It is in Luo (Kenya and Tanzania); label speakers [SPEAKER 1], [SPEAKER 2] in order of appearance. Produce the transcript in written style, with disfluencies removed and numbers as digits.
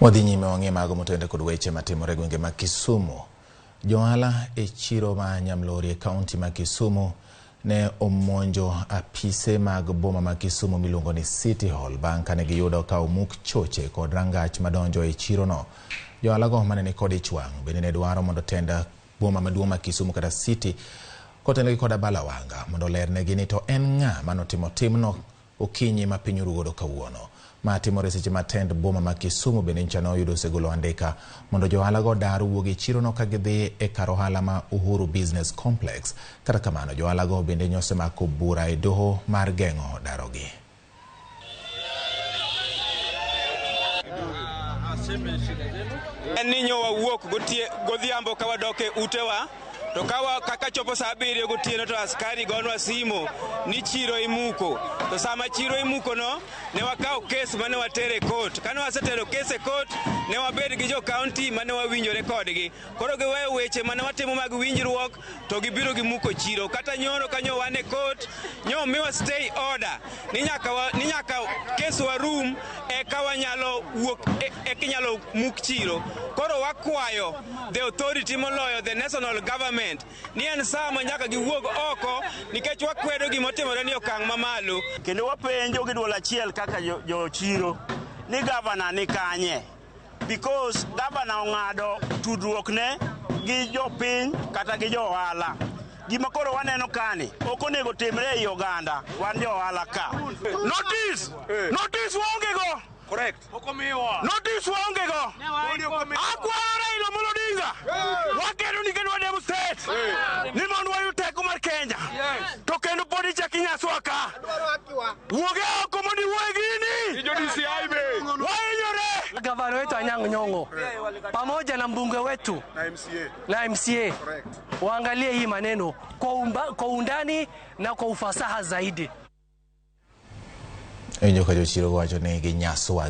[SPEAKER 1] Wadhi nyime wang'e mago motenore kod weche matimore e gwenge mag Kisumu. Johala e chiro ma Nyamlori e kaunti ma Kisumu ne omonjo apise mag boma ma Kisumu miluongo ni City Hall bang' kane giyudo ka omuk choche kod rangach madonjo e chirono. Johala go mane ni kod ich wang' bende ne dwaro mondo tend boma maduong' ma Kisumu kata City kotelgi kod Abala Wanga mondo olernegi ni to en ng'a manotimo timno okinyi ma piny oru godo kawuono. Ma timore seche ma tend boma ma Kisumu bende nyocha noyudo osegolo andika mondo johala go dar wuog e chirono ka gidhi e kar ohala ma Uhuru Business Complex. Kata kamano johala go bende nyosemako bura e doho mar geng'o darogi.
[SPEAKER 2] En ni nyo wawuok godhiambo ka wadok e utewa to kaka chopo saa 7 gotieno to askari gonwa simo ni chiro imuko. To sama chiro imuko no ne wakawo kes mane watere e court. Kane wasetero kes e court ne wabed gi jo county mane wawinjore kodgi. Koro giweyo weche mane watimo mag winjruok to gibiro gimuko chiro. Kata nyoro kanyo wan e court nyo miwa stay order ni nyaka kes warum eka wanyalo wuok eka inyalo muk chiro. Koro wakwayo the authority moloyo the national government ni en saa ma nyaka giwuog oko nikech wakwedo gimotimore ni okang' mamalo.
[SPEAKER 3] Kendo wapenjo gi duol achiel kaka jo chiro ni gavana ni kanye, because gavana ong'ado tudruok ne gi jopiny kata gi jo ohala. Gima koro waneno kani ok onego timre ei oganda, wan jo ohala ka.
[SPEAKER 4] Notice! Notice waonge go!
[SPEAKER 2] Correct.
[SPEAKER 4] Notice waonge go! Akwayo Raila Amolo Odinga! Wakedo nikech wa demonstrate ni mondo wayud teko mar Kenya. To kendo pod ichak inyaswa ka. Wuog e oko mondo iwuo e gini! Wahinyore!
[SPEAKER 5] Gavana wetu Anyang' Nyong'o pamoja na mbunge wetu na MCA waangalie hii maneno kwa undani na kwa ufasaha zaidi.
[SPEAKER 1] Winjo ka jochiro wacho ni ginyaswa.